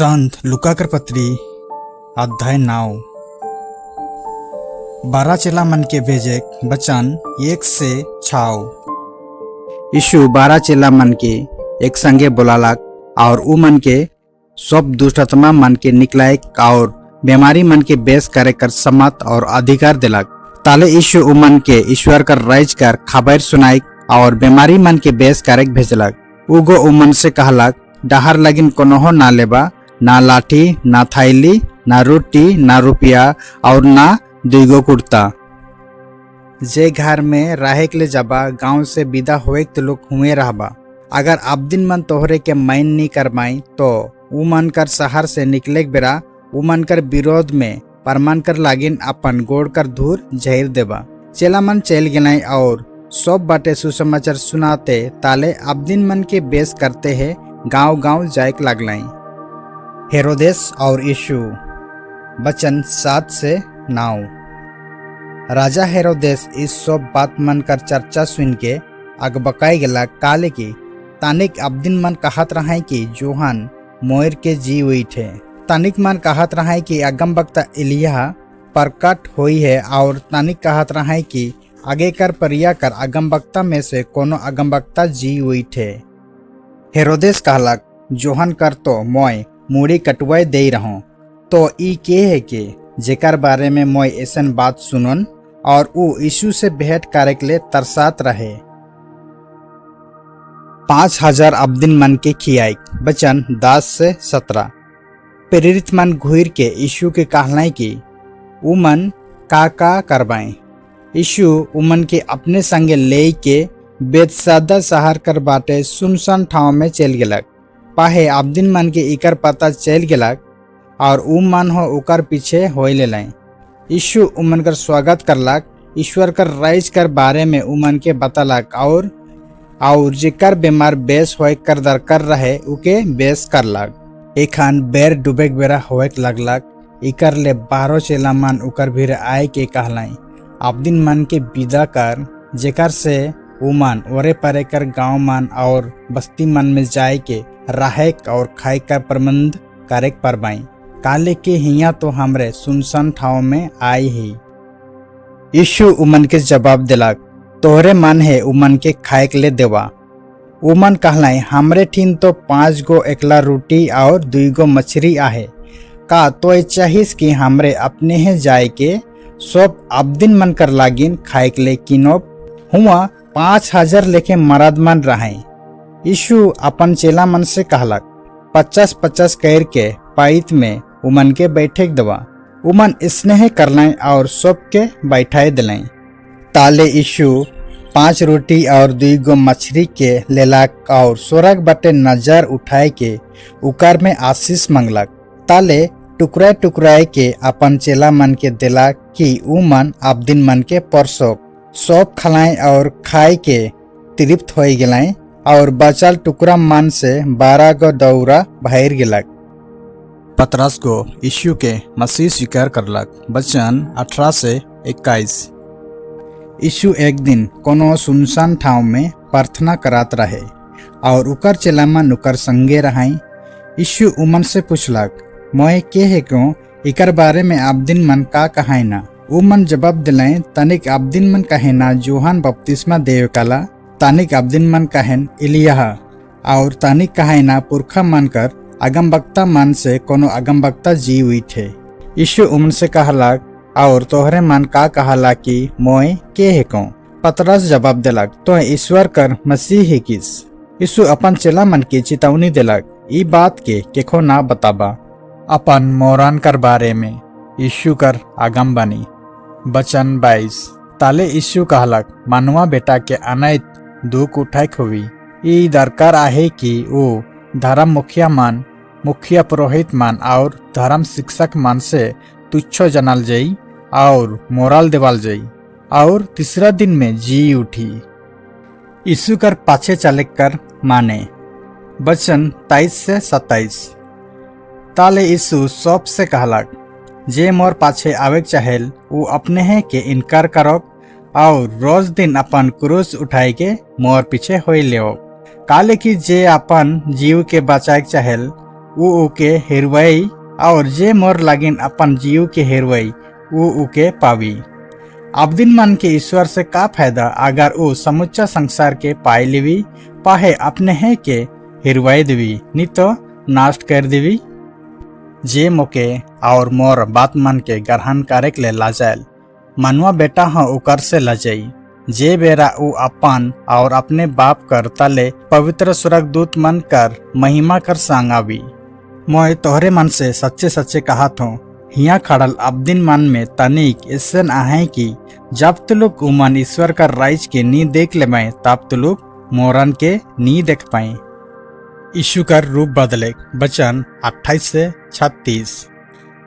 संत लूका कर पत्री, अध्याय 9। 12 चेला मन के भेजे, बचन 1 से 6। यीशु 12 चेला मन के एक संगे बोलालक और उ मन के सब दुष्टात्मा मन के निकलाए और बीमारी मन के बेस करे कर समत और अधिकार दिलक। ताले यीशु उमन के ईश्वर कर राज कर खबर सुनाई और बीमारी मन के बेस करे भेजलक। उगो उमन से कहलक, डहार लगिन कोनोहो ना लेबा, ना लाठी, ना थैली, ना रोटी, ना रुपया और ना दुगो कुर्ता। जे घर में रहे के ले जाबा, गांव से विदा होए तो लोग हुए रहबा। अगर अब दिन मन तोहरे के मैन नहीं करवाई, तो उ मन कर शहर से निकले के बेरा उ मन कर विरोध में परमान कर लागिन अपन गोड़ कर धूर झेर देबा। चेला मन चल गेलाई और सब बाटे सुसमाचार सुनाते ताले अब दिन मन के बेस करते है गांव गांव जाए लगलाई। हेरोदेस और यीशु, बचन 7 से 9। राजा हेरोदेस इस सब बात मन कर चर्चा सुन के अगबकाई गेला, काले की तानिक अबदिन मन कहत रहा कि जोहन मोयर के जी उठे, तानिक मन कहत रहा कि अगम वक्ता एलिय्याह प्रकट हुई है और तानिक कहत रहा कि आगे कर परिया कर अगम वक्ता में से कोनो अगम वक्ता जी उठे। हेरोदेस कहलक, जोहन कर तो मोय मूड़ी कटवाई दे रहो, तो ई के है के जेकर बारे में मोय ऐसन बात सुनन? और ऊ यीशु से भेंट करे के लिए तरसात रहे। 5000 अबदिन मन के खियाई, बचन 10 से 17। प्रेरित मन घुर के यीशु के कहलाई कि ऊ मन का का करवाए। यीशु उमन के अपने संगे ले के बेतसादा शहर कर बाटे सुनसान ठाव में चल गेलक। पाहे अबदिन मन के इकर पता चल गेलक और ऊ मन हो उकर पीछे हो लेलाई। यीशु उमन कर स्वागत करलक, ईश्वर कर राज कर बारे में उमन के बतलक और जेकर बीमार बेस होए कर दरकार रहे, उके बेस करलक। एखान बेर डूबे के बेरा होए लगलक। इकर ले 12 चेला मन उकर भीर आए के कहलाई, अबदिन मन के विदा कर, जेकर से उमन ओरे परे कर गांव मन और बस्ती मन में जाए के रहे और खाए का प्रबंध करे परबाई, काले के हिया तो हमरे सुनसान ठाव में आई ही। यीशु उमन के जवाब दिलक, तोहरे मन है उमन के खाए के ले देवा। उमन कहलाई, हमरे ठिन तो पाँच गो एकला रोटी और दुई गो मछरी आहे। का तो चाहिस कि हमरे अपने ही जाए के सब अबदिन मन कर लागिन खाए के ले किनोब? हुआ 5000 लेखे मरद मन रहे। यीशु अपन चेला मन से कहलक, 50 50 कर के पाइत में उमन के बैठे दवा। उमन स्नेह करलाई और सबके बैठाए दिलाई। ताले यीशु पांच रोटी और दुई गो मछली के लेलक और स्वर्ग बटे नजर उठाए के उकर में आशीष मंगलक। ताले टुकड़ा टुकड़ाए के अपन चेला मन के दिला कि ऊ मन अबदिन मन के परसोक। सब खलाए और खाए के तृप्त हो गेलाए और बचल टुकड़ा मन से 12 गो दौरा भर गेलक। पतरस को यीशु के मसीह स्वीकार करलक, बचन 18 से 21। यीशु एक दिन कोनो सुनसान ठाव में प्रार्थना करात रहे और उकर चेला मन उकर संगे रहाई। यीशु उमन से पूछलक, मोय के है क्यों, इकर बारे में अबदिन मन का कहाय ना? उमन जवाब दिलाए, तनिक अबदिन मन कहे ना जोहान बपतिस्मा देव काला, तानिक अबदिन मन कहेन इलियाह और तानिक कहे ना पुरखा मन कर अगम वक्ता मन से कोनो अगम वक्ता जी उठे। यीशु उमन से कहलक, और तोहरे मन का कहला कि मोय के है कौन? पतरस जवाब दिलक, तो ईश्वर कर मसीह है किस। यीशु अपन चेला मन के चेतावनी दिलक, ई बात के केखो ना बताबा। अपन मोरान कर बारे में यीशु कर आगम बनी, बचन 22। ताले यीशु कहलक, मानवा बेटा के अनैत दुख उठाए हुई। ई दरकार आहे कि वो धर्म मुखिया मन, मुखिया पुरोहित मन और धर्म शिक्षक मन से तुच्छ जानल जाई और मोरल देवाल जाई और तीसरा दिन में जी उठी। यीशु कर पाछे चले कर माने, बचन 23 से 27। ताले यीशु सब से कहलक, जे मोर पाछे आवे चाहेल, वो अपने है के इनकार करो और रोज दिन अपन क्रूस उठाए के मोर पीछे हो ले। काले कि जे अपन जीव के बचाए चाहेल ऊ ओके हेरवई और जे मोर लागिन अपन जीव के हेरवई, ऊ ओके पावी। अबदिन मन के ईश्वर से का फायदा अगर ऊ समुच्चा संसार के पाई लेवी, पाहे अपने है के हेरवाई देवी, नी तो नाश कर देवी। जे मोके और मोर बात मन के ग्रहण करे के ले लाजायल, मनुआ बेटा हाँ ओकर से लजई, जे बेरा ऊ अपन और अपने बाप कर तले पवित्र स्वर्गदूत मन कर महिमा कर संग आवी। मोय तोहरे मन से सच्चे सच्चे कहत हूँ, हिया खड़ल अबदिन मन में तनिक ऐसन आहे कि जब तुलुक उमन ईश्वर कर राइज के नी देख ले, तब तुलुक मोरन के नी देख पाए। यीशु कर रूप बदले, वचन 28 से 36।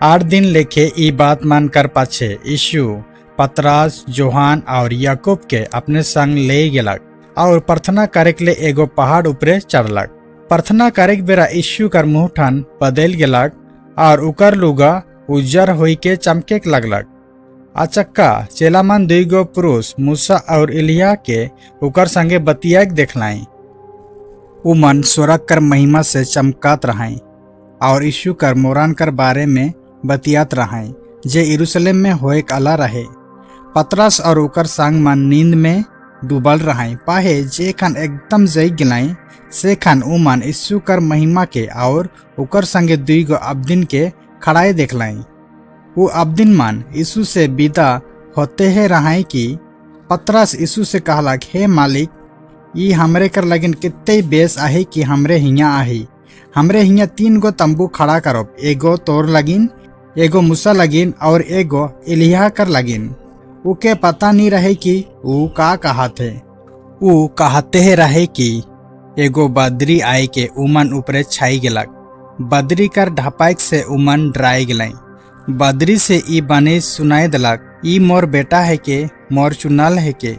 8 दिन लेखे ई बात मान कर पाछे यीशु पतरास, जोहान और याकूब के अपने संग ले गेलक और प्रार्थना करे के लिए एगो पहाड़ ऊपरे चढ़लक। प्रार्थना करे के बेरा यीशु कर मुँह ठन बदल गेलक और उकर लुगा उज्जर होई के चमके लगलक। अचक्का चेलामन दुई गो पुरुष, मूसा और एलिय्याह के उकर संगे बतियाक देखलाई। उमन स्वर्ग कर महिमा से चमकात रहाई और यीशु कर मोरान कर बारे में बतियात रहाई, जे यरूशलेम में होए आला रहे। पतरस और उकर संग मन नींद में डूबल रहाई, पाहे जे खान एकदम जई गिलाई, से खान उमन यीशु कर महिमा के और उकर संगे दुई गो अबदिन के खड़ाए देखलाई। वो अबदिन मन यीशु से विदा होते है रहाई कि पतरस यीशु से कहलक, "हे मालिक, ई हमरे कर लगिन कितने बेस आहे कि हमरे हिया आही। हमरे हिया तीन गो तंबू खड़ा करो, एगो तोर लगिन, एगो मूसा लगिन और एगो एलिय्याह कर लगिन।" उके पता नहीं रहे कि ऊ का कहत है। ऊ कहते ही रहे कि एगो बदरी आए के उमन ऊपरे छाई गेलक। बदरी कर ढपाइक से उमन डराई गेलाई। बदरी से ई बानी सुनाई दिलक, "ई मोर बेटा है के, मोर चुनल है के,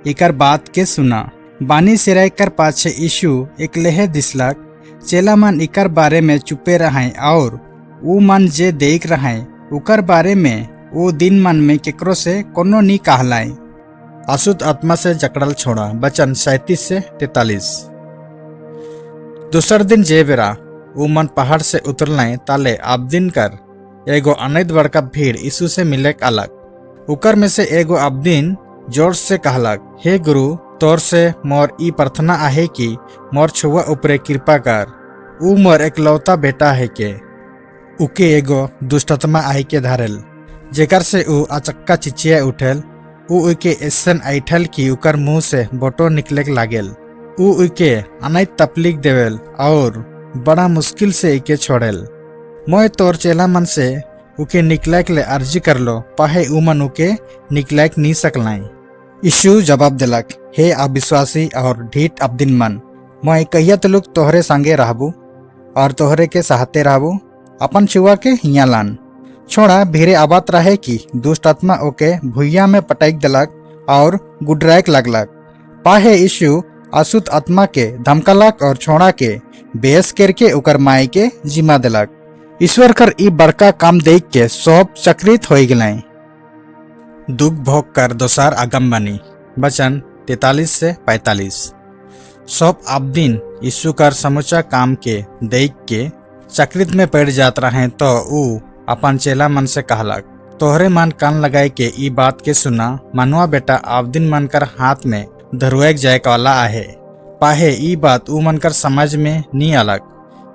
एकर बात के सुना।" बानी सिराय कर पाछे यीशु एकलेहे दिसलक। चेला मन इकर बारे में चुपे रहाय और ऊ मन जे देख रहाय, उकर बारे में वो दिन मन में केकरो से कोनो नी कहलाए। अशुद्ध आत्मा से जकड़ल छोड़ा, वचन 37 से 43। दूसर दिन जे बेरा ऊ मन पहाड़ से उतरल, ताले आबदिन कर एगो अनैत बड़का भीड़ यीशु से मिले अलग। उकर में से एगो अबदिन जोर से कहलक, "हे गुरु, तोर से मोर ई प्रार्थना आहे कि मोर छुआ ऊपरे कृपा कर। ऊ मोर एकलौता बेटा है के। उके एगो दुष्टात्मा आई के धरेल, जेकर से ऊ अचक्का चिचिया उठेल। ऊ उके ऐसन ऐठल कि उकर मुंह से बोटो निकले लागेल। ऊ उके अनैत तकलीफ देवेल और बड़ा मुश्किल से इके छोड़ेल। मोय तोर चेला मन से उके निकले के लिए अर्जी करलो, पाहे ऊ मन उके निकले नी सकलाई।" यीशु जवाब दिलक, "हे अविश्वासी और ढीठ अबदिन मन, मैं कहिया तलुक तोहरे संगे रहबू और तोहरे के सहाते रहबू? अपन छुआ के हिया लान।" छोड़ा भीरे आबात रहे कि दुष्ट आत्मा ओके भुइया में पटक दिलक और गुडराइक लगलक। पाहे यीशु अशुद्ध आत्मा के धमकलक और छोड़ा के बेस करके ओकर माई के जिम्मा दिलक। ईश्वर कर ई बड़का काम देख के सब चक्रित हो गए। दुख भोग कर दोसार आगमबानी, वचन 43 से 45। सब आबदिन यीशु कर समूचा काम के देख के चक्रित में पड़ जात रहे, तो ऊ अपन चेला मन से कहलक, "तोहरे मन कान लगाए के ई बात के सुना। मनुआ बेटा आबदिन मन कर हाथ में धरुएक जाए वाला आहे।" पाहे ई बात ऊ मन कर समझ में नी अलग।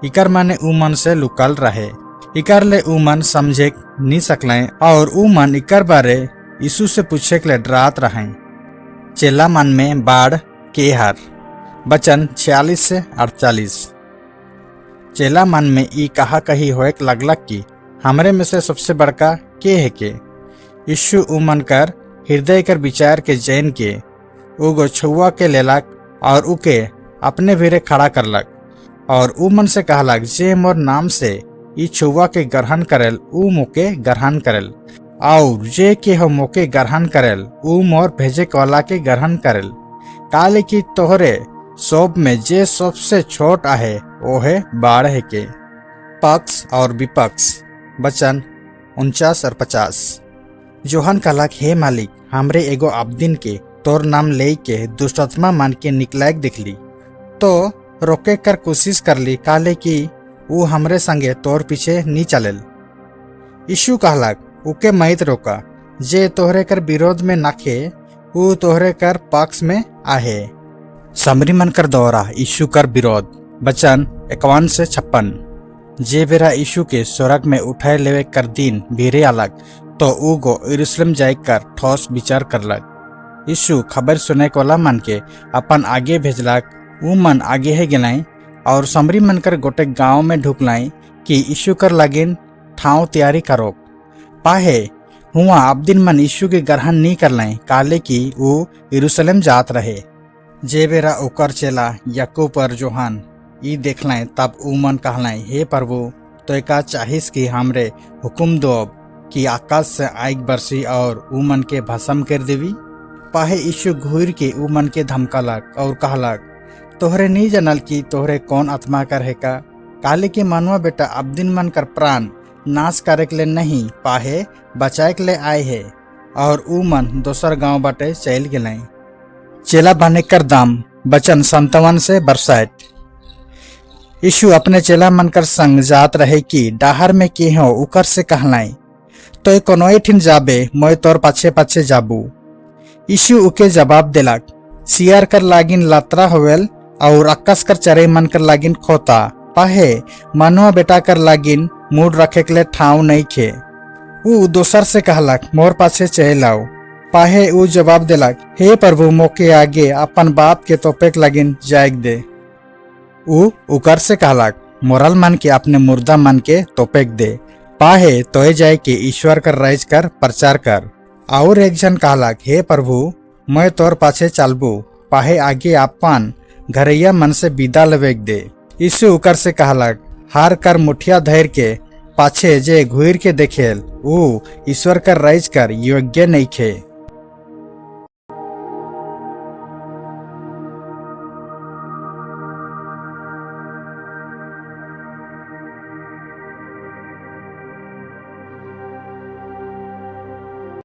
इकर माने ऊ मन से लुकल रहे, इकर ले ऊ मन समझे नी सकलें और ऊ मन इकर बारे यीशु से पूछे के लिए डरात रहे। चेला मन में बाढ़ के हार, वचन 46 से 48। चेला मन में ई कहा कही होएक लगलक कि हमरे में से सबसे बड़का के है के। यीशु उमन कर हृदय कर विचार के जैन के उगो छुआ के लेलक और उके अपने भीरे खड़ा करलक और ऊ मन से कहलक, "जे मोर नाम से ई छुआ के ग्रहण करेल, ऊ मोके ग्रहण करेल और जे के हो मोके ग्रहण करेल, ऊ मोर भेजे वाला के ग्रहण करेल। काले कि तोहरे सब में जे सबसे छोट आहे, ओहे बाढ़ है के।" पक्ष और विपक्ष, वचन 49 और 50। जोहन कहलक, "हे मालिक, हमरे एगो अबदिन के तोर नाम ले के दुष्टात्मा मान के निकलायक देखली, तो रोके कर कोशिश करली, काले कि ऊ हमरे संगे तोर पीछे नी चलेल। यीशु कहलक, उके मत रोका, जे तोहरे कर विरोध में नखे ऊ तोहरे कर पक्ष में आहे। समरी मन कर दौरा यीशु कर विरोध, वचन 51 से 56। जे बेरा यीशु के स्वर्ग में उठाए लेवे कर दिन भीरे अलग, तो ऊ गो यरूशलेम जाय कर ठोस विचार करलक। यीशु खबर सुने वाला मन के अपन आगे भेजलक। ऊ मन आगे है गेलाई और समरी मन कर गोटे गांव में ढुकलाई कि यीशु कर लागिन ठाव तैयारी करो। पाहे हुआ अबदिन मन यीशु के ग्रहण नहीं करलाई, काले कि वो यरूशलेम जात रहे। जे बेरा ओकर चेला याकूब और जोहान ई देखलाई, तब ऊ मन कहलाई, "हे प्रभु, तो का चाहिस कि हमरे हुकुम दो कि आकाश से आग बरसी और ऊ मन के भस्म कर देवी?" पाहे यीशु घूर के ऊ मन के धमकालक और कहलक, "तोहरे नहीं जानल कि तोहरे कौन आत्मा कर है का। काले के मानवा बेटा अबदिन मन कर प्राण नाश करे के ले नहीं, पाहे बचाए के ले आए है।" और ऊ मन दोसर गांव बाटे चल गेलाई। चेला बने कर दाम, वचन 57 से 62। यीशु अपने चेला मन कर संग जात रहे कि डाहर में के हो उकर से कहलाई, "तो कोनो ठिन जाबे, मैं तोर पाछे पाछे जाबू।" यीशु उके जवाब देलक, "सियार कर लागिन लतरा होवेल और आकाश कर चरे मन कर लागिन खोता, पाहे मानवा बेटा कर लागिन मूड रखे के लिए ठाव नहीं खे।" ऊ दोसर से कहलक, "मोर पाछे चल आओ।" पाहे ऊ जवाब देलक, "हे प्रभु, मोके आगे अपन बाप के तोपेक लागिन जायक दे।" ऊ उकर से कहलक, "मोरल मन के अपने मुर्दा मन के तोपेक दे, पाहे तोय जाए के ईश्वर कर राज कर प्रचार कर।" और एक जन कहलक, "हे प्रभु, मैं तोर पाछे चलबू, पाहे आगे अपन घरैया मन से विदा लेवेक दे।" यीशु उकर से कहलक, "हार कर मुठिया धैर के पाछे जे घूर के देखेल, ऊ ईश्वर कर राज कर योग्य नहीं खे।"